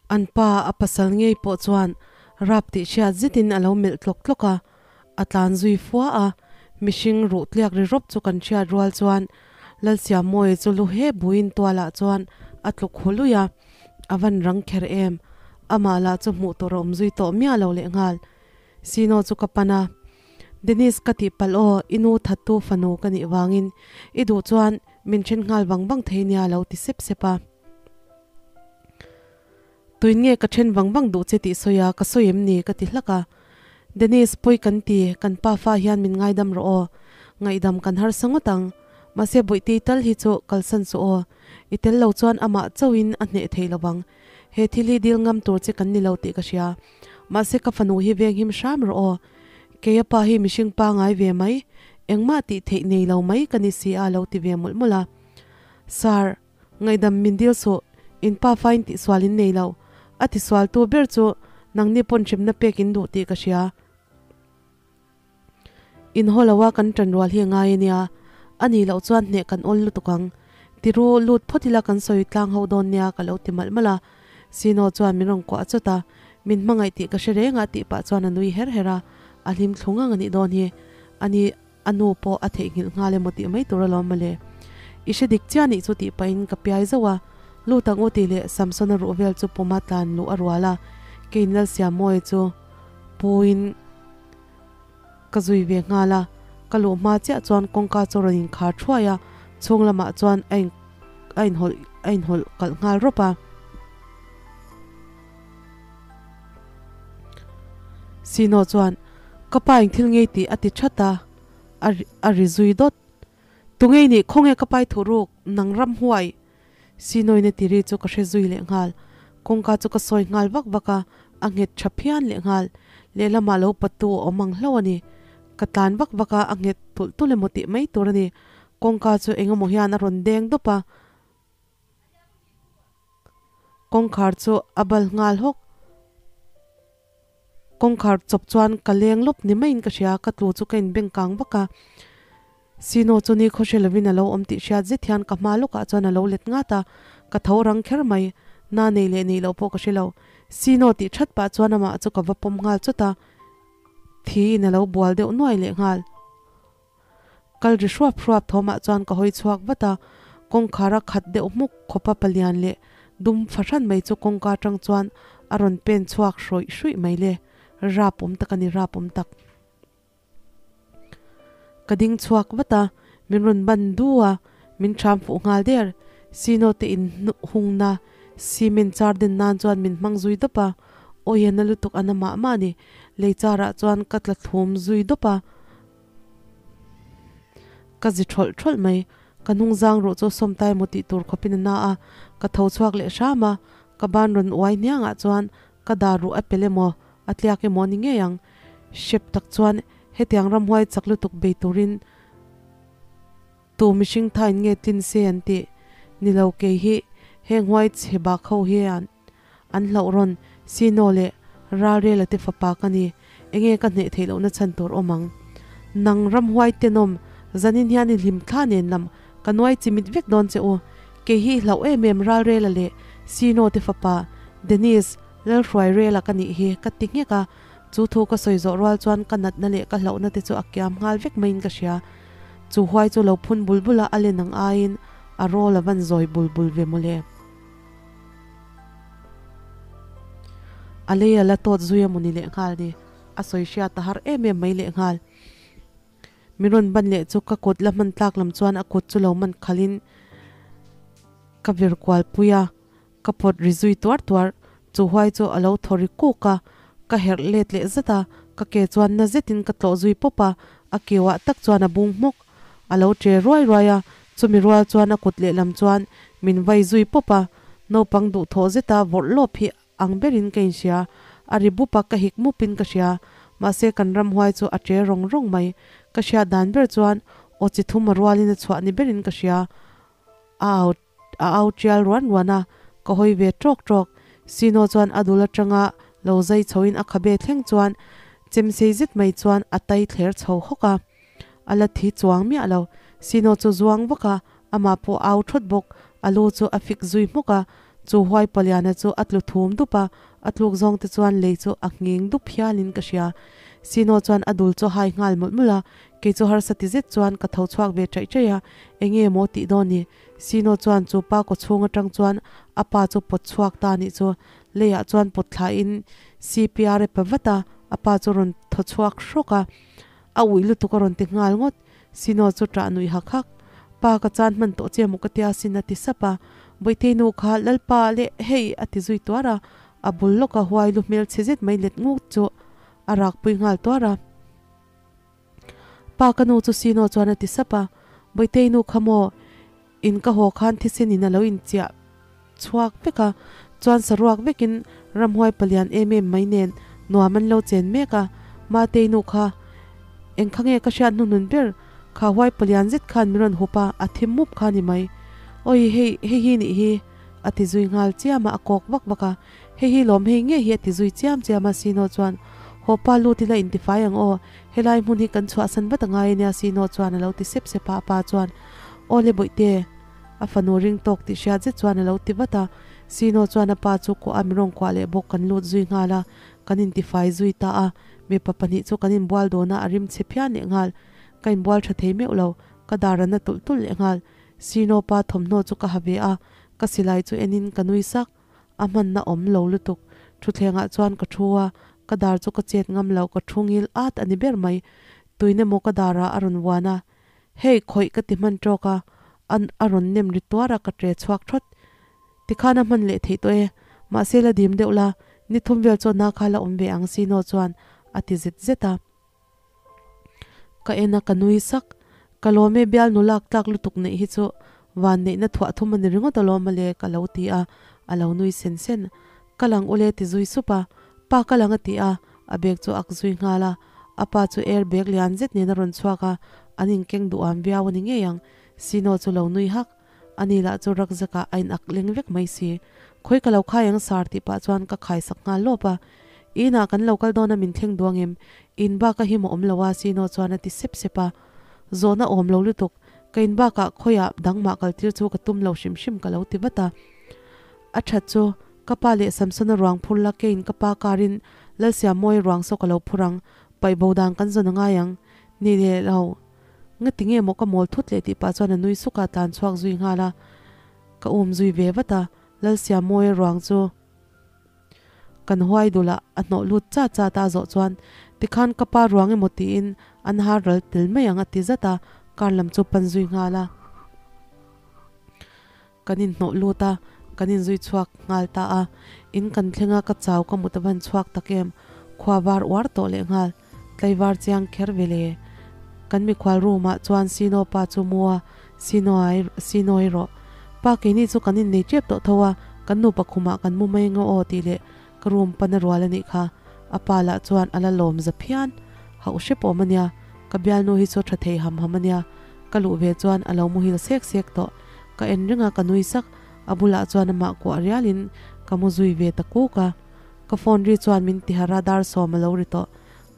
An pa a pasal ngei pawh chuan rap tih hriat zetin a lo melh tlawk tlawk a, a tlan zui fua a, mihring ruh tliak ri rawp chu kan hriat rual chuan Lalsiamawia chu lu he buin tualah chuan a tluk hu lui a, a van rang kher em, amah lah chu hmuh tur a awm zui tawh miah lo lehnghal. Sino chu ka pan a, Dennis ka tihpalh aw, i nu thattu fanu ka nih vangin i duh chuan min then nghal vang vang thei nia lo ti sep sep a. Tuin nge ka then vang vang duh che tih sawi a, ka sawi em ni ka ti hlak a. Dennis, pawi kan ti, kan pa fa hian min ngaidam rawh aw. Ngaihdam kan harsa ngawt ang. Mahse Bawihti tal hi chu kalsan suh aw. I tel lo chuan amah chauhin a hneh thei lo vang. He thil hi dil ngam tur che kan ni lo tih ka hria. Mahse ka fanu hi venghim hram rawh aw. Keia pa hi mihring pa ngai ve mai, engmah tih theih nei lo mai ka ni si a lo ti ve mawlh mawlh a. Sir, ngaihdam min dil suh, in pa fain tihsual in nei lo. A tisualtu ber chu nangni pawn hremna pek in duh tih ka hria. In haw lo a kan ṭan rual hi a ngai a nia, a nih loh chuan hneh kan awl lutuk ang. Tiru, lut phawt ila kan sawi tlang ho dawn nia ka lo ti malh malh a. Sino chuan min rawn kuah chawt a, min hmangaih tih ka hre reng a tih pah chuan a nui her her a, a hlim thlu ngang a nih dawn hi. A ni, a nu pawh a theihnghilh nghal emaw tih mai tur alawm mawle. I hre dik chiah nih chu tih pahin ka piai zauh a, lut ang u tih leh Samsona ruh vel chu puma tlan luh a rual a, keiin Lalsiamawia chu puin Ka zui ve nghal a, ka luh hma chiah chuan kawngka chu rawn inkhar thuai a, chhung lamah chuan a in a inhawlh a inhawlh kalh nghal rawp a. Sino chuan, Ka pa eng thil ngei tih a ti that a, a a ri zui dawt. Tungei nih khawnge ka pai thuh ruk, nang ram huai? Sinoina tiri chu ka hre zui leh nghal. Kawngka chu ka sawi nghal vak vak a, a nghet tha phian leh nghal. Lehlamah lo patu a awm ang hlauh a ni. Ka tlan vak vak a, a nghet tulh tulh emaw tih mai tur a ni. Kawngka chu eng emaw hian a rawn deng dawp a. Kawngkhar chu a bal nghal hawk. Kawngkhar chawp chuan ka leng lawp ni maiin ka hria, ka tlu chu ka inbeng kang vak a. Sino chu ni khawhre lovin a lo awm tih hriat zet hian ka hma lawkah chuan a lo let ngat a, ka tho rang kher mai. Na nei leh nei loh pawh ka hre lo. Sino tih that pah chuan amah chu ka va pawm nghal chawt a, thi in a lo bual deuh nuai leh nghal. Kal ri hruap hruap thawmah chuan ka hawi chhuak vat a, kawngkhar a khat deuh hmuk khawpa palian leh dum fahran mai chu kawngka atang chuan a rawn pen chhuak hrawih hruih mai le, rap awm tak a ni rap awm tak. Ka ding chhuak vat a, min rawn ban du a, min ṭham fuh nghal der. Sino te in hungna cement char den nan chuan min hmang zui dawp a, awi a na lutuk a na mah mah a ni. Lei charah chuan ka tla thlum zui dawp a, ka zi ṭhawlh ṭhawlh mai. Ka hnungzang ruh chu sawmtai maw tih tur khawpin a na a, ka tho chhuak leh hram a, ka ban rawn uai hniangah chuan Ka dar ruh a pel emaw, a tliak emaw ni ngei ang. Hrep tak chuan hetiang ramhuai chak lutuk bei turin tu mihring thain nge tlin se an tih? Ni lo kei hi heng huai chhe bak ho hian an hlauh rawn Sino leh Ralrela te fapa ka ni, enge ka hneh theih lohna chhan tur awm ang? Nang ramhuai tenawm, zanin hian i hlim thla nen lam ka nuai chimit vek dawn che u. Kei hi hlauh em em Ralrela leh Sino te fapa Dennis Lalhruairela ka nih hi ka ti nghek a, chu thu ka sawi zawh rual chuan ka natna leh ka hlauhna te chu a kiam nghal vek maiin ka hria. Chu huai chu lo phun bul bul a, a len ang aiin a rawl a van zawi bul bul ve mawle. A lei a la tawt zui a mawni lehnghal ni, a sawi hriat a har em em mai lehnghal. Min rawn ban leh chu ka kut la hman tlak lam chuan a kut chu lo man khalhin ka vir kual pui a, ka pawt ri zui tuar tuar. Chu huai chu a lo thaw ri kuk a, ka herh let leh zat a, ka ke chuan na zetin ka tlawh zui pawp a, a kiuah tak chuan a bung hmawk. A lo che ruai ruai a, chumi rual chuan a kut lehlam chuan min vai zui pawp a, naupang duhthawh zeta vawrh lawp hi ang berin ka inhria, a ri bup a, ka hik mupin ka hria. Mahse kan ramhuai chu a che rawng rawng mai. Ka hriat dan ber chuan aw chi thum a rualin a chhuah ni berin ka hria. A au a au tial ruan ruan a, ka hawi ve tawk tawk. Sino chuan a dul atanga lo zai chhoin a khabe thleng chuan chemsei zet mai chuan a tai thler chho hawk a. A la thi chuang miah lo. Sino chu zuang vak a, amah pawh au thawt bawk. A lu chu a fik zui hmawk a. Chu huai paliana chu a tlu thum dup a, a tluk zawng te chuan lei chu a nghing dup hialin ka hria. Sino chuan a dul chu a hai nghal mawlh mawlh a, kei chu harsa ti zet chuan ka tho chhuak ve chaih chaih a, enge maw tih dawn ni? Sino chuan chu pa kawchhung atang chuan a pa chu pawt chhuak ta nih chu leiah chuan pawt thlain CPR a pe vat a, a pa chu rawn thaw chhuak hrawk a, a uih lutuk a rawn ti nghal ngawt. Sino chu ṭah nuih hak hak. Pa ka chan hman tawh che maw ka tia sin a ti sap a, Bawihte nu kha Lalpa leh hei a ti zui tuar a, a bul lawka huai lu hmel chhe zet mai let nguk chu a rak pui nghal tuar a. Pa ka nu chu Sino chuan a ti sap a, Bawihte nu kha maw in ka haw khan thisen in a lo inchiah chhuak vek a, chuan saruak vekin ramhuai palian em em mai nen nuam an lo chen mek a, Matei nu kha engkha nge ka hriat hnuhnun ber, kha huai palian zet khan min rawn hup a, a thim mup kha ni mai. Awi hei hei hi nih hi a ti zui nghal chiam a, a kawk vak vak a, hei hi lawm hei ngei hi a ti zui chiam chiam a, Sino chuan haw pa lut ila intifai ang aw, helai hmun hi kan chhuahsan vat a ngai ania Sino chuan a lo ti sep sep a, a pa chuan aw le bawihte, A fanu ring tawk tih hriat zet chuan a lo ti vat a. Sino chuan a pa chu kuah a mirawng kuah leh bawk kan lut zui nghal a, kan intifai zui ta a. Mipa pahnih chu kan inbual dawn a, a rim chhe phian leh nghal. Ka inbual tha thei meuh lo, ka dar a na tulh tulh leh nghal. Sino pa thawmhnaw chu ka ha ve a, ka silai chu enin ka nui sak. A hmanna awm lo lutuk. Thutthlengah chuan ka thu a, ka dar chu ka chet ngam lo, ka thu ngil at a ni ber mai. Tuin emaw ka darah a rawn vuan a, Hei khawih ka ti hman tawk a, an a rawn nem ri tuar a ka tre chhuak thawt. Tikhan a hman leh theih tawh e, mahse la dim deuh la, ni thum vel chuan na kha la awm ve ang Sino chuan a ti zet zet a. Ka en a ka nui sak, ka lawm e bial nu lak tlak lutuk neih hi chu van neihna thuah thum a ni ringawt alawm mawle ka lo ti a, a lo nui sen sen. Ka lang ule ti zui sup a, pa ka lang a ti a, a bag chu a ak zui nghal a, a pa chu air bag lian zet nen a rawn chhuak a, an inkeng duham viau a ni ngei ang, Sino chu lo nui hak, ani lah chu rucksack ah a in ak leng vek mai si, khawi ka lo khai ang sar tih pah chuan ka khai sak nghal lawp a, in ah kan lo kal dawn a min thleng duang em, in bak a him a awm lo a Sino chuan a ti sep sep a, zawhna awm lo lutuk, ka in bak ah khawi ah dangmah kal tir chu ka tum lo hrim hrim ka lo ti vat a. A that chu, ka pa leh Samsona ruang phur la keiin ka pa karin Lalsiammawi ruang saw ka lo phur ang, paih bo dan kan zawn a ngai ang, ni leh lo. Ngati nge maw ka mawl thut leh tih pah chuan a nui suk a, tlan chhuak zui nghal a. Ka um zui ve vat a, Lalsiammawi ruang chu kan huai dul a, a hnawh lut chat chat a, a zawh chuan tikhan ka pa ruang emaw tiin an har ral tel mai ang a ti zat a, kar lam chu pan zui nghal a. Kan inhnawh lut a, kan inzui chhuak nghal ta a. In kan thleng a, ka chau ka mut a van chhuak tak em? Khua var uar tawh leh nghal, tlaivar chiang kher ve le. Kan mikhual room ah chuan Sino pa chu mu a, Sino ai, Sino i rawh. Pa keini chu kan innei tep tawh tho a, kan nupa khumah kan mu mai eng aw tih leh ka room pan a rual a nih kha. A pa lah chuan a la lawm za phian. Hauh hrep awm a nia, ka bialnu hi chu tha thei ham ham a nia. Ka luh ve chuan a lo muhil sek sek tawh. Ka en reng a, ka nui sak. A bulah chuan amah kuah rialin ka mu zui ve ta kuk a. Ka phone ri chuan min ti harh a, dar sawm a lo ri tawh.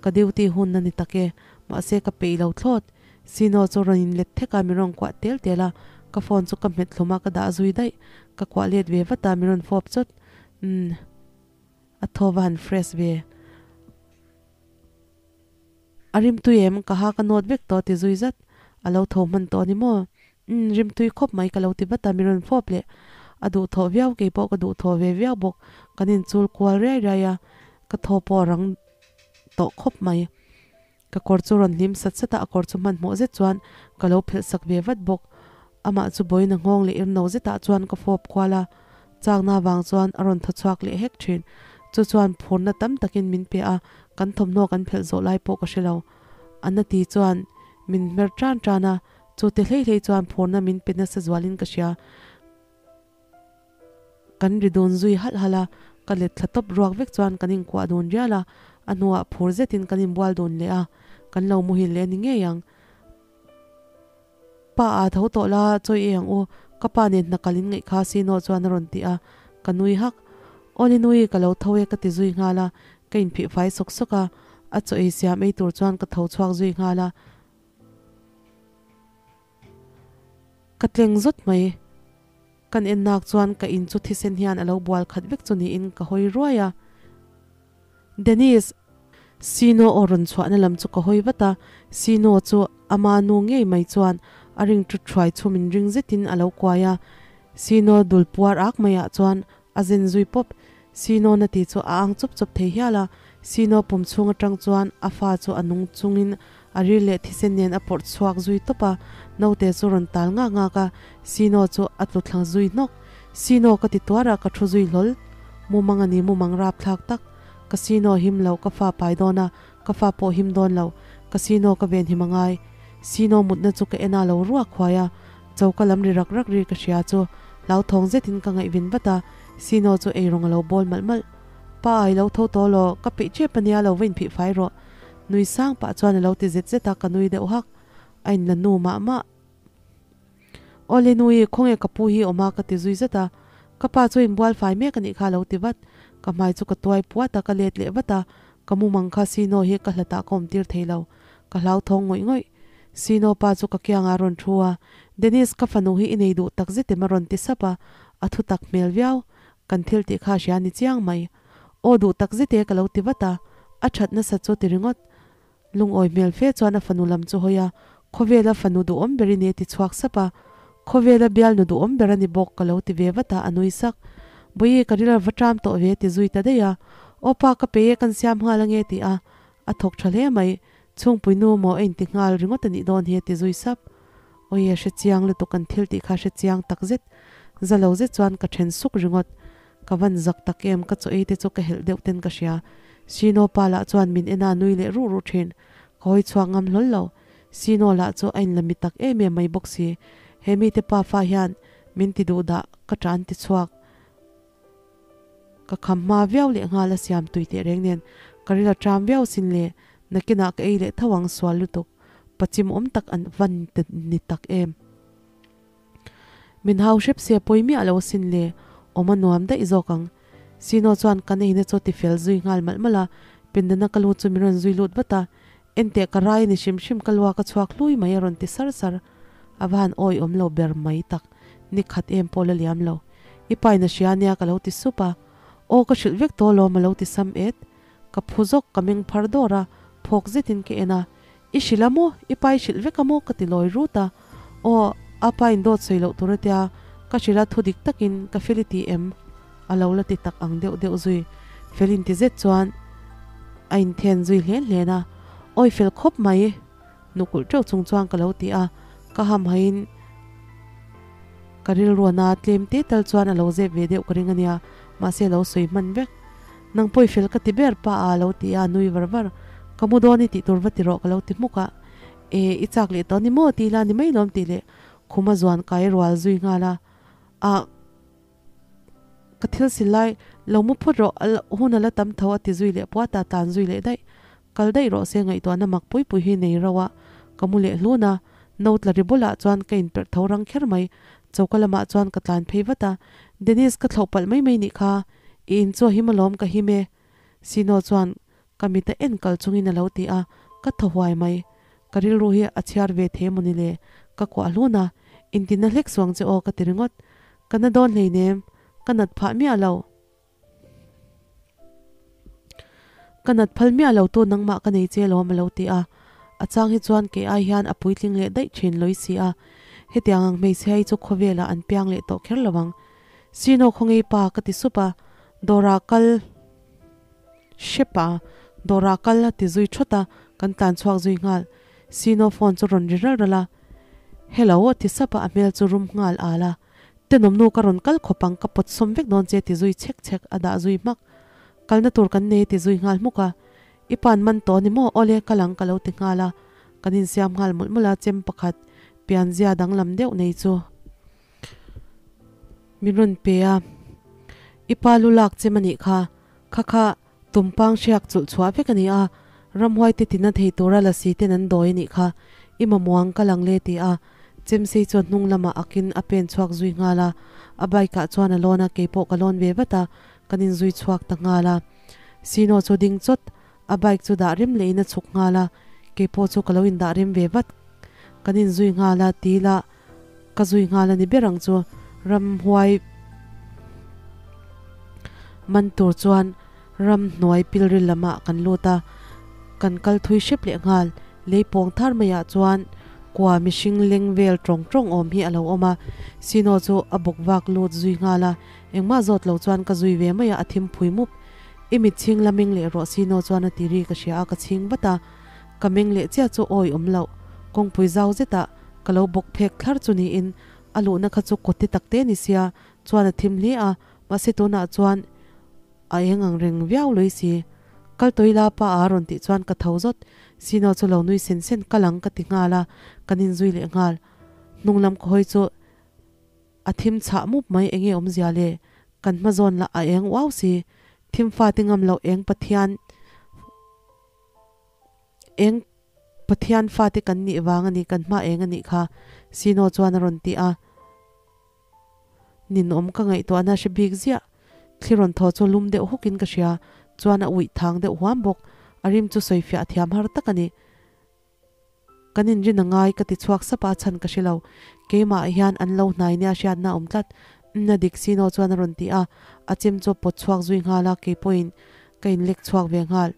Ka duty hun a ni tak e, mahse ka peih lo thlawt. Sino chu rawn in let thek a, min rawn kuah tel tel a. Ka phone chu ka hmet hlum a, ka dah zui daih. Ka kuah let ve vat a, min rawn fawp chawt. Umm. A thaw va han fresh ve. A rimtui em? Ka ha ka nawt vek tawh ti zui zat. A lo tho hman tawh a ni maw? Umm, rimtui khawp mai ka lo ti vat a, min rawn fawp leh. A duhthawh viau, kei pawh ka duhthawh ve viau bawk. Kan inchul kual riai riai a, ka thaw pawh a rang tawh khawp mai. Ka kawr chu rawn hlim sat sat a, a kawr chu hmanhmawh zet chuan ka lo phelh sak ve vat bawk. Amah chu bawiin a nghawng leh irno zetah chuan ka fawp kual a, chakna vang chuan a rawn thaw chhuak leh hek thin. Chu chuan phurna tam takin min pe a, kan thawmhnaw kan phelh zawh lai pawh ka hre lo. A na ti chuan min hmer tan tan a, chu te hlei hlei chuan phurna min pe nasa zualin ka hria. Kan ri dun zui halh halh a, ka let thla tawp ruak vek chuan kan inkuah dun rial a, a hnuah phur zetin kan inbual dun leh a, kan lo muhil leh a ni ngei ang. Pa a tho tawh la, chawi ei ang u, ka pa nen hna kal in ngaih kha Sino chuan a rawn ti a, ka nui hak. Awle nui, ka lo tho e ka ti zui nghal a, ka inphih fai sawk sawk a, a chaw ei siam ei tur chuan ka tho chhuak zui nghal a. Ka tleng zawt mai. Kan en nak chuan ka in chu thisen hian alo bual khat vek chu niin ka hawi ruai a. Dennis! Sino aw rawn chhuahna lam chu ka hawi vat a, Sino chu ama nu ngei mai chuan a ring ṭut ṭhuai chu min ring zetin a lo kuai a, Sino dul puar ak maiah chuan a zen zui pawp. Sino na ti chu a ang chup chup thei hial a, Sino pum chhung aṭang chuan a fa chu a nung chungin a ril leh thisen nen a pawrh chhuak zui tawp a, naute chu rawn tal ngak ngak a, Sino chu a tlu thlang zui hnawk. Sino ka ti tuar a, ka ṭhu zui hlawl. Mumang a ni, mumang rapthlak tak. Casino him lo ka fa pai dawn a, ka fa pawh him dawn lo. Casino ka ven him a ngai. Sino mutna chu ka en a lo ruak huai a, choka lam ri rak rak ri ka hria chu hlauthawng zetin ka ngaihvin vat a, Sino chu eirawng a lo bawl malh malh. Pa ai lo tho tawh law, ka peih tep ania lo va inphih fai rawh. Nui sang pah chuan a lo ti zet zet a, ka nui deuh hak. A inla nu mah mah. Awle nui, khawnge ka pu hi awm a ka ti zui zet a, ka pa chu inbual fai mek anih kha a lo ti vat, ka hmai chu ka tuai puat a, ka let leh vat a, ka mumang kha Sino hi ka hlatah ka awm tir thei lo, ka hlauthawng ngawih ngawih. Sino pa chu ka kiangah a rawn thu a, Dennis ka fanu hi i nei duh tak zet em a rawn ti sap a, a thu tak hmel viau, kan thil tih kha a hria ni chiang mai. Aw duh tak zet e ka lo ti vat a, a that nasa chu ti ringawt. Lungawi hmel fe chuan a fanu lam chu hawi a, Khawvela fanu duhawm ber i ni a ti chhuak sap a. Khawvela bialnu duhawm ber a ni bawk ka lo ti ve vat a, a nui sak. Bawihi ka ril a va ṭam tawh ve a ti zui ta daih a. Aw pa ka pe e kan siam nghal ange ti a, a thawk ṭha hle mai. Chhungpui nu maw a inti nghal ringawt a nih dawn hi a ti zui sap. Awi a hre chiang lutuk kan thil tih kha hre chiang tak zet. Za lo zet chuan ka ṭhen suk ringawt. Ka van zak tak em, ka chaw ei te chu ka helh deuh ten ka hria. Sino pa lah chuan min en a nui leh ruh ruh thin. Ka hawi chhuak ngam hlawl lo. Sino lah chu a inla mi tak em em mai bawk si. He mite pa fa hian min ti duh dah ka ṭah an ti chhuak. Ka kham hma viau leh nghal a siam tui teh reng nen ka ril a ṭam viau sin le, nakinah ka ei leh tho ang sual lutuk. Pachim awm tak an van ni tak em. Min hau hrep se pawi miah lo asin le, awm a nuam daih zawk ang. Sino chuan kan eina chu a ti fel zui nghal malh malh a, Pendana ka lu chu min rawn zui lut vat a, Enteh ka rai a ni hrim hrim ka lua ka chhuak hlui mai a rawn ti sar sar. A va han awi awm lo ber mai tak, ni khat em pawh la liam lo. I pain a hria nia ka lo ti sup a, Aw ka hrilh vek tawh alawm a lo ti sam et. Ka phu zawk ka meng phar dawr a, phawk zetin ka en a, I hrilh a maw? I pa i hrilh vek a maw? Ka ti lawi rut a. Aw, a pa in dawt sawi loh tur a tia, ka hrilh a thu dik takin ka fel i ti em? A lo la ti tak ang deuh deuh zui. Fel in ti zet chuan a inthen zui hlen hlen a. Awi fel khawp mai! Nukulh teuh chung chuan ka lo ti a, ka hamhaiin ka rilruana tlem te tal chuan a lo zep ve deuh ka ring a nia, mahse a lo sawi hman vek. Nang pawh i fel ka ti ber pa a lo ti a, nui var var. Ka mu dawn i tih tur va ti rawh ka lo ti hmuk a. E, i chak leh tawh ni maw ti ila ni mai lawm tih leh khum a zuan kai rual zui nghal a. A, ka thil sil lai lo mu phawt rawh, hun a la tam tho a ti zui leh puat a, tlan zui leh daih. Kal daih rawh se ngaihtuahna mak pui pui hi nei rauh a, ka mu leh hlun a. Note la ri bulah chuan ka inperh tho rang kher mai. Choka lamah chuan ka tlan phei vat a, Dennis ka thlauh palh mai mai nih kha, i in chu a him alawm ka him e. Sino chuan ka mit a en kal chungin a lo ti a, ka thaw huai mai. Ka rilru hi a chhiar ve thei mawni le, ka kuah hlun a, intina hlek suang che aw ka ti ringawt. Ka na dawn hleinem, ka nat phah miah lo. Ka nat phal miah lo tu nangmah ka nei che alawm a lo ti a, a chang hi chuan kei ai hian a puitling leh daih thin lawi si a, hetiang ang hmeichhia hi chu khawvelah an piang leh tawh kher lo ang. Sino khawngei pa ka ti sup a, dawrah kal hrep a, dawrah kal a ti zui thawt a, kan tlan chhuak zui nghal. Sino phone chu rawn ri ral ral a, Hello a ti sap a, a hmel chu rum nghal al a. Tenawmnu ka rawn kal khawp ang, ka pawt sawm vek dawn che ti zui chhek chhek a dah zui hmak. Kalna tur kan nei ti zui nghal hmuk a. I pan man tawh ni maw? Awle, kal ang ka lo ti nghal a. Kan insiam nghal mawlh mawlh a, chem pakhat pianzia danglam deuh nei chu min rawn pe a. I pa lu lak chem a nih kha, kha kha tumpang hriak chulh chhuah vek a ni a, ramhuai te tina thei tura lasi ten an dawi a nih kha, i mamawh ang kal ang le ti a, Chemsei chuan hnung lamah akin a pen chhuak zui nghal a, a bike ah chuan a lawn a, keipawh ka lawn ve vat a, kan inzui chhuak ta nghal a. Sino chu ding chawt, a bike chu dah rem lehin a chhuk nghal a, keipawh chu ka lo indah rem ve vat. Kan inzui nghal a, ti la ka zui nghal a ni ber ang chu. Ramhuai man tur chuan ramhnuai pilril lamah kan lut a, kan kal thui hrep leh nghal. Lei pawng thar maiah chuan kua mihring leng vel tawng tawng awm hi a lo awm a, Sino chu a bawk vak lut zui nghal a, engmah zawt lo chuan ka zui ve mai a, a thim phui mup. I mit chhing la meng leh rawh Sino chuan a ti ri ka hria a, ka chhing vat a, ka meng leh chiah chu awi awm loh. Kawngpui zau zetah ka lo bawk phek thlar chu niin a luhna kha chu kawti takte ni sia chuan a thim hle a, mahse tunah chuan a eng ang reng viau lui si. Kal tawih la pa a rawn tih chuan ka tho zawt, Sino chu lo nui sen sen kal ang ka ti nghal a, kan inzui leh nghal. Hnung lam ka hawi chu a thim chhah mup mai enge awmzia le, kan hma zawn lah a eng uau si, thim fate ngam loh eng Pathian Eng Pathian fate kan nih vang a ni, kan hma eng a nih kha, Sino chuan a rawn ti a. Ninawm ka ngaihtuahna hre bik ziah. Thli rawn thaw chu lum deuh hukin ka hria, chuan a uih thang deuh huam bawk. A rim chu sawifiah a thiam har tak a ni. Kan inrin a ngai ka ti chhuak sap a, chhan ka hre lo. Keimah hian an lo hnai nia hriatna a awm tlat. Umm a dik Sino chuan a rawn ti a, a chem chu a pawt chhuak zui nghal a, keipawhin ka inlek chhuak ve nghal.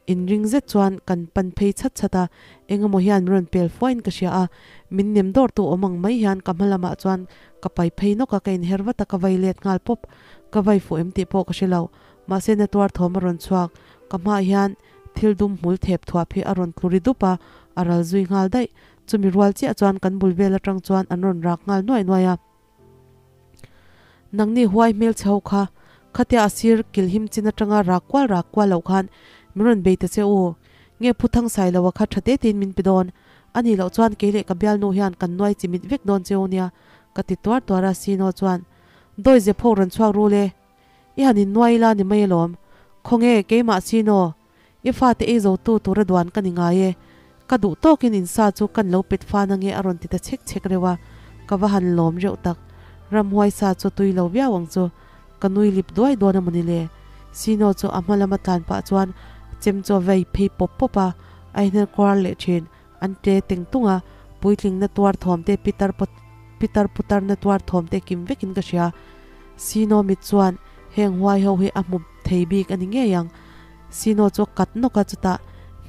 Inring zet chuan kan pan phei chhat chhat a, eng emaw hian min rawn pel fuain ka hria a, min nem dawrtu awm ang mai hian ka hma lamah chuan ka pai phei nawk a, ka inher vat a, ka vai let nghal pawp. Ka vai fuh em tih pawh ka hre lo, mahse na tuar thawm a rawn chhuak. Ka hmaah hian thil dum hmul thep thuap hi a rawn tlu ri dup a, a ral zui nghal daih. Chumi rual chiah chuan kan bul vel atang chuan an rawn rak nghal nuaih nuaih a. Nangni huai hmel chhe ho kha, khatia a sir kilhim chin atanga rak kual rak kual loh khan min rawn bei ta che u. Nge phu thang sai lo a kha tha te tein min pe dawn. A nih loh chuan kei leh ka bialnu hian kan nuai chi mit vek dawn che u nia, ka ti tuar tuar a, Sino chuan dawi zep ho rawn chhuak ru le. I han innuai ila ni mai alawm. Khawnge keimah Sino, I fate ei zo tu tura duan ka ni ngai e. Ka duh tawkin in sa chu kan lo pet fan ange a rawn ti ta chhek chhek reuh a, ka va han lawm reuh tak. Ramhuai sa chu tui lo viau ang chu. Ka nui lip duai dawn a mawni le. Sino chu a hma lama tlan pah chuan chem chu a vei phei pawp pawp a, a inher kuar leh thin. An tle teng tung a, puitling na tuar thawm te pitar pitar putar na tuar thawm te kim vekin ka hria. Sino mit chuan heng huai ho hi a hmu thei bik a ni ngei ang. Sino chu a kat nawk a, chutah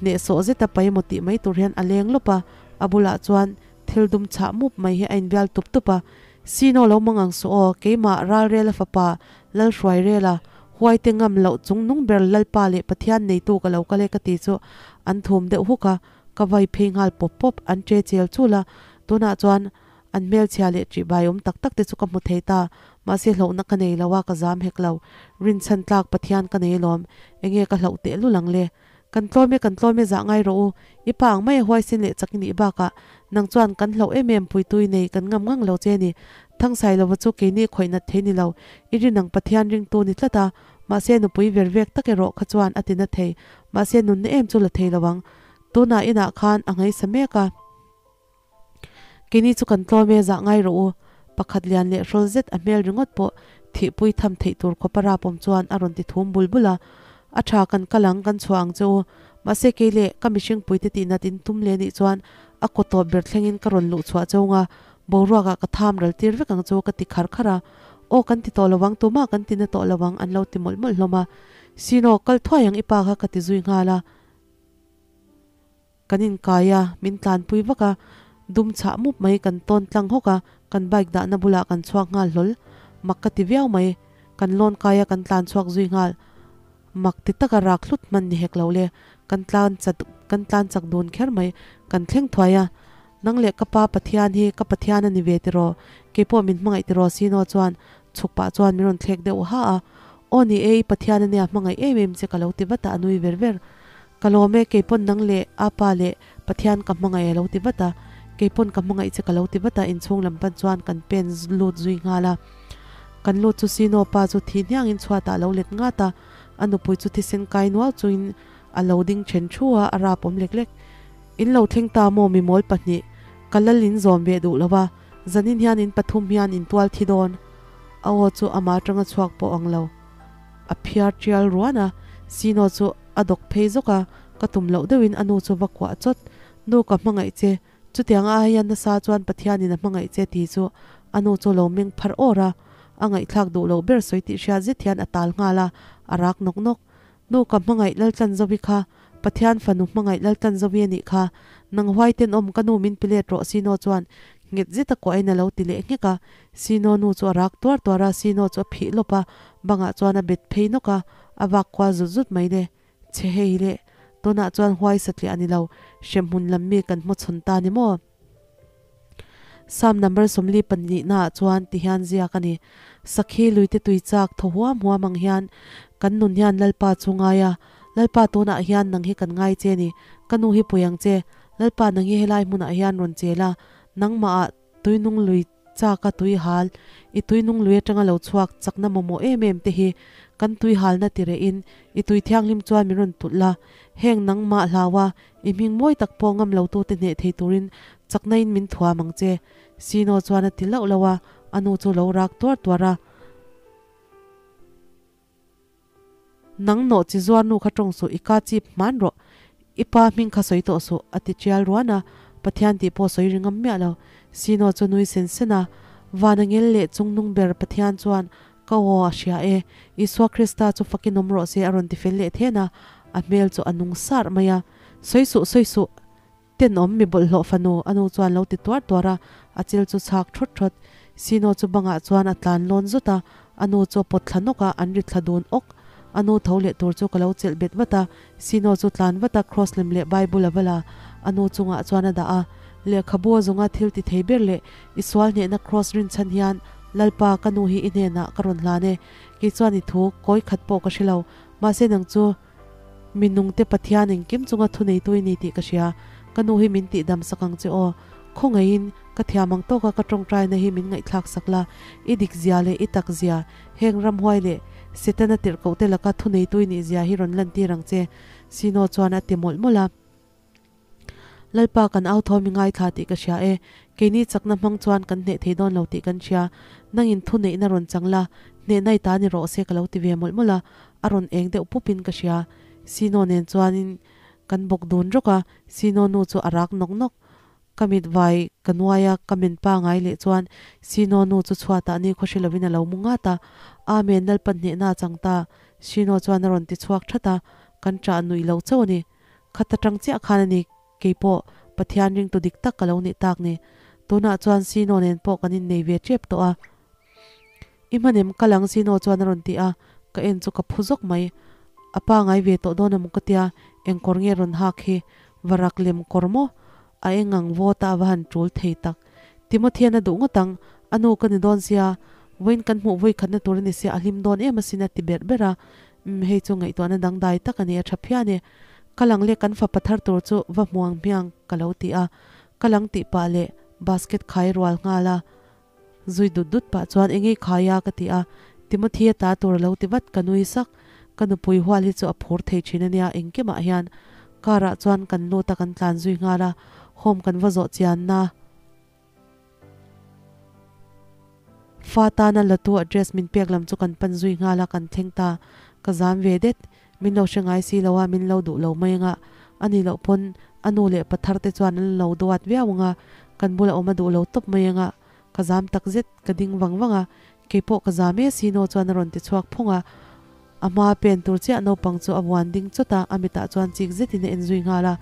hnehsawh zeta paemaw tih mai tur hian a leng lawp a, a bulah chuan thil dum chhah mup mai hi a inbial tup tup a. Sino lo mang ang suh aw, keimah Ralrela fapa Lalhruairela, huaite ngam loh chung nung ber Lalpa leh Pathian neitu ka lo kal e ka ti chu an thum deuh huk a, ka vai phei nghal pawp pawp, an che chel chul a, tunah chuan An hmelchhia leh ṭihbai awm tak tak te chu ka hmu thei ta, mahse hlauhna ka nei lo a, ka zam hek lo. Rinchhan tlak Pathian ka nei alawm, enge ka hlauh tehlul ang le? Kan tlawm e, kan tlawm e zah ngai rawh u, i pa ang mai a huaisin leh chak i nih bakah nang chuan kan hlauh em em puitui nei kan ngam ngang lo che ni. Thangsai lova chu keini khawih nat thei ni lo, i rin ang Pathian ringtu ni tlat a, mahse nupui ver vek tak erawh kha chuan a ti na thei, mahse nunna em chu la thei lo ang. Tunah inah khan a ngaisa mek a. Keini chu kan tlawm e zah ngai rawh u, pakhat lian leh hrawl zet a hmel ringawt pawh thihpui tham theih tur khawpa rapawm chuan a rawn ti thum bul bul a. A tha kan kal ang, kan chhuah ang che u. Mahse kei leh ka mihring puite tihnat in tum leh nih chuan a kaw tawp ber thlengin ka rawn luh chhuah cheu nga, boruakah ka tham ral tir vek ang chu ka ti khar khar a. Aw kan ti tawh lo ang, tumah kan ti na tawh lo ang an lo ti mawlh mawlh hlawm a. Sino, kal thuai ang i pa kha ka ti zui nghal a. Kan inkai a, min tlanpui vak a, dum chhah mup mai kan tawn tlang hawk a, kan bike dahna bulah kan chhuak nghal hlawl. Mak ka ti viau mai. Kan lawn kai a, kan tlan chhuak zui nghal. Mak ti taka rak hlut hman ni hek lo le. Kan tlan chat kan tlan chak dun kher mai. Kan thleng thuai a, Nang leh ka pa Pathian hi ka Pathian a ni ve tiraw? Keipawh min hmangaih tiraw Sino chuan chhuk pah chuan min rawn thlek deuh ha a. Aw ni e, i Pathian a nia hmangaih em em che ka lo ti vat a, a nui ver ver. Ka lawm e, keipawn nang leh a pa leh Pathian ka hmangaih a lo ti vat a, keipawn ka hmangaih che ka lo ti vat a, inchhung lam pan chuan kan pen lut zui nghal a. Kan lut chu Sino pa chu thi hniangin chhuatah a lo let ngat a, a nupui chu thisen kai nual chungin a lo ding then thu a, a rap awm lek lek. In lo thleng ta maw mimawl pahnih, ka lal in zawm ve duh lo va, zanin hian in pathum hian in tual thi dawn. A aw chu ama atanga chhuak pawh ang lo. A phiar tial ruan a, Sino chu a dawk phei zawk a, ka tum loh deuhin a nu chu va kuah chawt. Nu ka hmangaih che, chutiang a hian nasa chuan Pathianin a hmangaih che tih chu A nu chu lo meng phar awr a, a ngaihthlak duh loh ber sawi tih hriat zet hian a tal nghal a, a rak nawk nawk. Nu ka hmangaih Laltlanzovi kha Pathian fanu hmangaih Laltlanzovi a nih kha, nang huai tenawm ka nu min pilet rawh Sino chuan nghet zet a kuahin a lo ti leh nghek a, Sino nu chu a rak tuar tuar a, Sino chu a phih lawp a, bangah chuan a bet phei nawk a, a vak kual zut zut mai le. Chhe hei le, tunah chuan huai satliah a ni lo, hremhmun lam mi kan hmawchhawn ta ni maw? Psalm number 42 naah chuan ti hian ziak a ni, Sakhi luite tui chak thaw huam huam ang hian kan nun hian Lalpa chu ngai a, Lalpa tunah hian nang hi kan ngai che ni, ka nu hi pui ang che, Lalpa nang hi helai hmunah hian rawn chel a, nangmahah tuinung lui chak a tui hal, i tuinung lui atanga lo chhuak chakna mamawh em em te hi kan tui halna ti rehin i tui thianghlim chuan min rawn tulh la, heng nangmah hlau a I hming mawi tak pawh ngam lo tute hneh thei turin chakna in min thuam ang che, Sino chuan a ti lauh lauh a, a nu chu lo rak tuar tuar a. Nang nawh chi zuar nu kha tawng suh, i ka chip hman rawh, i pa hming kha sawi tawh suh, a ti tial ruan a, Pathian tih pawh sawi ri ngam miah lo. Sino chu nui sen sen a, Van a ngel leh chungnung ber Pathian chuan Ka aw a hria e, Isua Krista chu fakin awm rawh se a rawn ti fel leh then a, a hmel chu a nung sar mai a. Sawi suh, sawi suh, tenawm mi bawlhhlawh fanu, a nu chuan lo ti tuar tuar a, a chil chu chhak thawt thawt. Sino chu bangah chuan a tlan lawn zut a, a nu chu a pawt thla nawk a, an ri thla dun awk. A nu tho leh tur chu ka lo chelh bet vat a, Sino chu tlan vat a, Cross lem leh Bible a va la, a nu chungah chuan a dah a. Lehkhabu a zawnga thil ti thei ber leh i sual hnehna Cross rinchhan hian Lalpa, ka nu hi i hnenah ka rawn hlan e. Kei chuan i thu kawi khat pawh ka hre lo. Mahse nang chu mi nungte Pathian engkim chunga thuneitu i ni tih ka hria. Ka nu hi min tihdam sak ang che aw. Khawngaihin, ka thiam ang tawka ka tawngtaina hi min ngaihthlak sak la. I dik zia leh i tak zia, heng ramhuai leh Setana tirhkohte laka thuneitu i nih zia hi rawn lantir ang che, Sino chuan a ti mawlh mawlh a. Lalpa kan au thaw mi ngaithla tih ka hria e, keini chakna hmang chuan kan hneh thei dawn lo tih kan hria, nangin thu neihna rawn chang la, hnehna i ta ni rawh se ka lo ti ve mawlh mawlh a, a rawn eng deuh pupin ka hria. Sino nen chuanin kan bawk dun rawk a, Sino nu chu a rak nawk nawk. Ka mit vai ka nuai a, ka men pangai leh chuan Sino nu chu chhuatah ni khaw hre lovin a lo mu ngat a, Amen Lalpan hnehna a chang ta, Sino chuan a rawn ti chhuak that a, kan ṭah nuih lo chauh a ni. Khat atang chiah khan a ni, keipawh Pathian ringtu dik tak ka lo nih tak ni. Tunah chuan Sino nen pawh kan innei ve tep tawh a. I hmanem kal ang Sino chuan a rawn ti a, ka en chu ka phu zawk mai. A pa ngai ve tawh dawn emaw ka tia, eng kawr nge rawn hak hi? Varak lem kawr maw? A eng ang vawt a va han tul thei tak. Timothy-an a duh ngawt ang, a nu ka ni dawn sia, vawiin kan hmuh vawi khatna tur a ni sia a hlim dawn em asin a ti berh berh a. Umm hei chu ngaihtuahna dangdai tak a ni a tha phian e. Ka lang leh kan fapa thar tur chu va hmuang hmiang ka lo ti a, ka lang tih pah leh basket khai rual nghal a, zui dut dut pah chuan enge i khai a ka ti a, Timothy a ta tur a lo ti vat ka nui sak, ka nupui hual hi chu a phur thei thin a nia engkimah hian car ah chuan kan lut a kan tlan zui nghal a, home kan va zawh chianna. Fa tana latu address min pek lam chu kan pan zui nghal a, kan thleng ta. Ka zam ve det. Min lo hre ngai si lo a, min lo duh lo mai anga. A ni loh pawn a nu leh pa thar te chuan an lo duat viau anga, kan bula awm a duh lo tawp mai anga. Ka zam tak zet, ka ding vang vang a. Keipawh ka zam e si no chuan a rawn ti chhuak phung a. A hma pen tur chiah naupang chu a vuan ding chawt a, a mitah chuan chik zetin a en zui nghal a.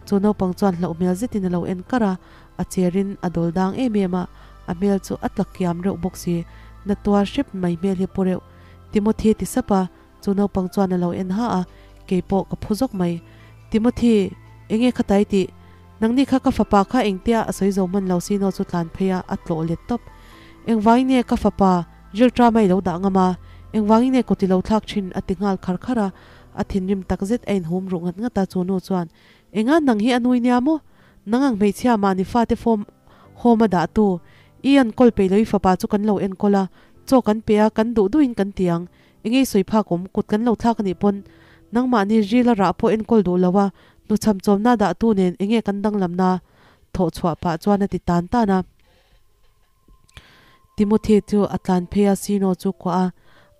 Chu naupang chuan hlauh hmel zetin a lo en kar a, a cherin a dawl dang em em a, a hmel chu a tla kiam reuh bawk si. Na tuar hrep mai hmel hi pu reuh. Timothy ti sap a, chu naupang chuan a lo en ha a, keipawh ka phu zawk mai. Timothy, enge kha tai tih? Nangni kha ka fapa kha engtia a sawi zo hman lo si naw chu tlan phei a, a tlawh let tawp. Engvangin nge ka fapa Rilṭam a i lo dah ngam a, engvangin nge kut i lo thlak ṭhin? a ti nghal khar khar a, a thinrim tak zet a inhum ruh ngat ngat a, chu nu chuan, Enga nang hi a nui nia maw? Nang ang hmeichhia mahni fate form home a dah tu, i enkawl peih lo i fapa chu kan lo enkawl a, chaw kan pe a, kan duh duhin kan ti ang, enge i sawi phak awm, kut kan lo thlak a nih pawn nangmahni ril a rah pawh enkawl duh lo a, hnuchham chawmna dah tu nen enge kan danglamna? Thawh chhuah pah chuan a ti tan tan a. Timothy chu a tlan phei a, Sino chu kuah a,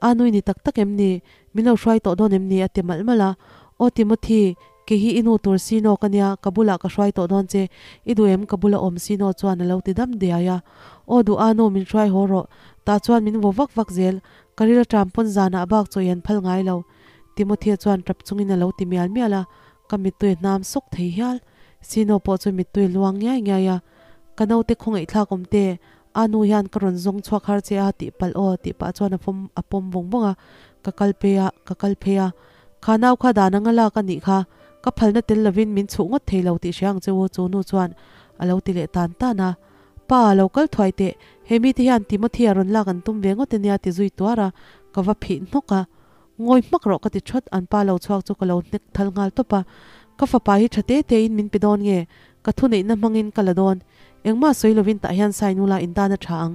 A nui ni tak tak em ni? Min lo hruai tawh dawn em ni? a ti malh malh a. Aw Timothy, Kei hi i nu tur Sino ka nia, ka bulah ka hruai tawh dawn che, i duh em ka bula awm Sino chuan a lo ti dam diai a. Aw duh a nu min hruai haw rawh, tah chuan min vaw vak vak zel, ka ril aṭam pawn zanah bak chaw i an phal ngai lo Timothya chuan ṭap chungin a lo ti mial mial a, ka mittui a hnam sawk thei hial. Sino pawh chu mittui a luang ngiai ngiai a, Ka naute khawngaihthlak awm te, a nu hian ka rawn zawng chhuak har che a tih palh aw tih pah chuan a fawm a pawm vawng vawng a, ka kal phei a, ka kal phei a. Kha nau kha dan anga lak a nih kha, ka phalna tel lovin min chhuh ngawt thei lo tih hria ang che u chu nu chuan a lo ti leh tan tan a. Pa, lo kal thuai teh, he mite hian Timothy a rawn lak an tum ve ngawt ania ti zui tuar a, ka va phih hnawk a. Ngawi hmak rawh ka ti thawt, an pa lo chhuak chu ka lo hnek thal nghal tawp a. Ka fapa hi tha te te in min pe dawn nge? Ka thuneihna hmangin ka la dawn. Engmah sawi lovin tah hian Sainula in dan a tha ang.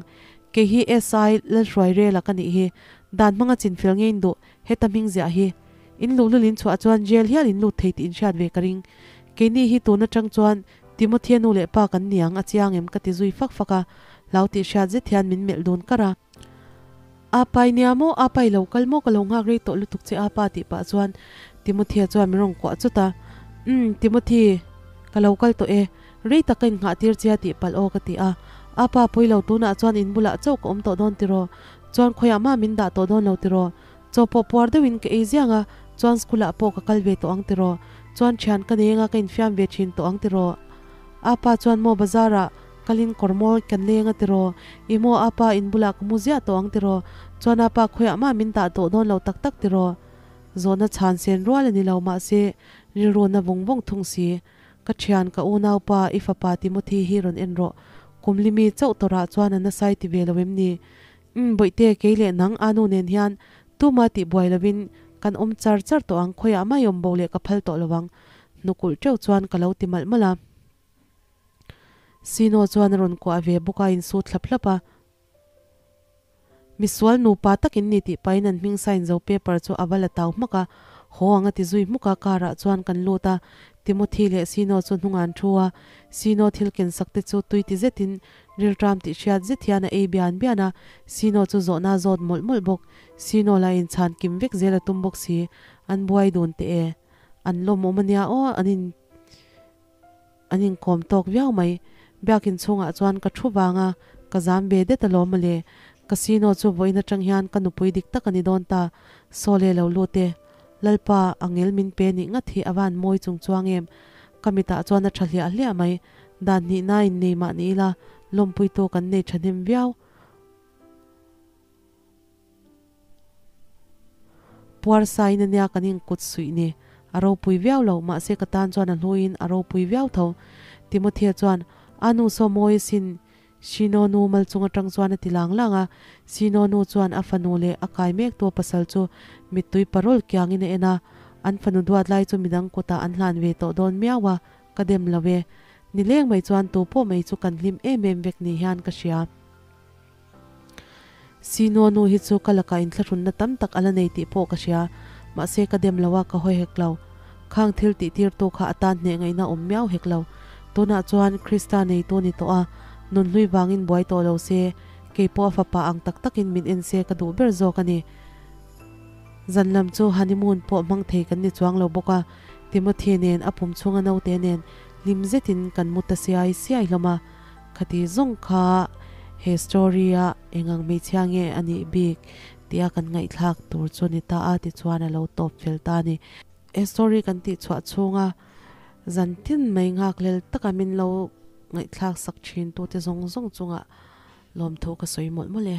Kei hi SI Lalhruai Rela ka nih hi. Dan hmanga chinfel nge in duh heta hming ziah hi. In luhlul in chhuah chuan jail hial in lut thei tih in hriat ve ka ring. Keini hi tun atang chuan Timothea nu leh pa kan niang a chiang em ka ti zui fak fak a, hlau tih hriat zet hian min melh dun kar a. Apa i nia maw? Apa i lo kal maw? Ka lo nghak rei tawh lutuk che apa tih pah chuan Timothea chuan min rawn kuah chut a. Umm Timothy, ka lo kal tawh e. Rei tak ka innghah tir che a tih palh aw ka ti a. Apa pawi lo tunah chuan in bulah chauh ka awm tawh dawn tiraw? Chuan khawiah mah min dah tawh dawn lo tiraw? Chaw pawh puar deuhin ka ei ziang a, chuan school ah pawh ka kal ve tawh ang tiraw? Chuan thian ka nei anga ka infiam ve thin tawh ang tiraw? Apa chuan maw bazar ah kalin kawr mawi kan leng a tiraw? I maw apa in bulah ka mu ziah tawh ang tiraw? Chuan apa khawiah mah min dah tawh dawn lo tak tak tiraw? Zawhna chhan sen rual a ni lo mahse rilru na vawng vawng thung si. Ka thian ka unaupa i fapa Timothy hi rawn en rawh. Kum limi chauh tawrah chuan a nasai ti ve lo em ni? Umm Bawihte, kei leh nang Anu nen hian tuma tih buai lovin kan awm char char tawh ang, khawiah mai awm bo leh ka phal tawh lo ang. Hnukulh teuh chuan ka lo ti malh malh a. Sino chuan a rawn kuah ve bawk a, insut hlap hlap a. Misual nupa tak in ni tih pahin an hming sign zo paper chu a va la tau hmak a, haw ang a ti zui hmuk a, car ah chuan kan lut a, Timothy leh Sino chu hnungah an thu a, Sino thil ken sak te chu tui ti zetin Rilṭam tih hriat zet hian a ei bian bian a, Sino chu zawhna a zawt mawlh mawlh bawk. Sino lah inchhan kim vek zel a tum bawk si. An buai dun teh e. An lawmawm a nia aw, an in an inkawm tawk viau mai. Biakin chhungah chuan ka thu vang a, ka zam ve det alawm mawle. Ka Sino chu vawiin atang hian ka nupui dik tak a ni dawn ta. Sawle lo lut e. Lalpa, angel min pe nih ngat hi a van mawi chung chuang em? Ka mitah chuan a tha hliah hliah mai. Dan hnihna in nei mah ni ila, lawmpuitu kan nei thahnem viau. Puar sain ania kan inkut suih ni. A ropui viau lo, mahse ka tan chuan a hluiin a ropui viau tho. Timothea chuan, A nu saw mawi asin, Shino nu mal chung atang chuan a ti lang lang a. Shino nu chuan a fanu leh a kai mektu a pasal chu mittui parol kiangin a en a. An fanu duat lai chu midang kutah an hlan ve tawh dawn miau a. Ka dem lo e. Nileng mai chuan tu pawh mai chu kan hlim em em vek ni hian ka hria. Sino nu hi chu ka lakah inthlahrunna tam tak a la nei tih pawh ka hria. Mahse ka dem lo a, ka hawi hek lo. Khang thil tih tirtu kha a tan hneh ngaihna awm miau hek lo. Tunah chuan Krista neitu ni tawh a, nun hlui vangin buai tawh lo se, kei pawh a fapa ang tak takin min en se ka duh ber zawk a ni. Zan lam chu honeymoon pawh hmang thei kan ni chuang lo bawk a, Timothy nen a pum chhunga naute nen hlim zetin kan mu ta siai siai hlawm a, khati zawng kha he story a engang hmeichhia nge a nih bik tia kan ngaihthlak tur chu ni ta a tichuan a lo tawp fel ta a ni. He story kan tih chhuah chhunga zan tin mai nghakhlel taka min lo ngaihthlak sak thin tute zawng zawng chungah lawmthu ka sawi mawlh mawlh e.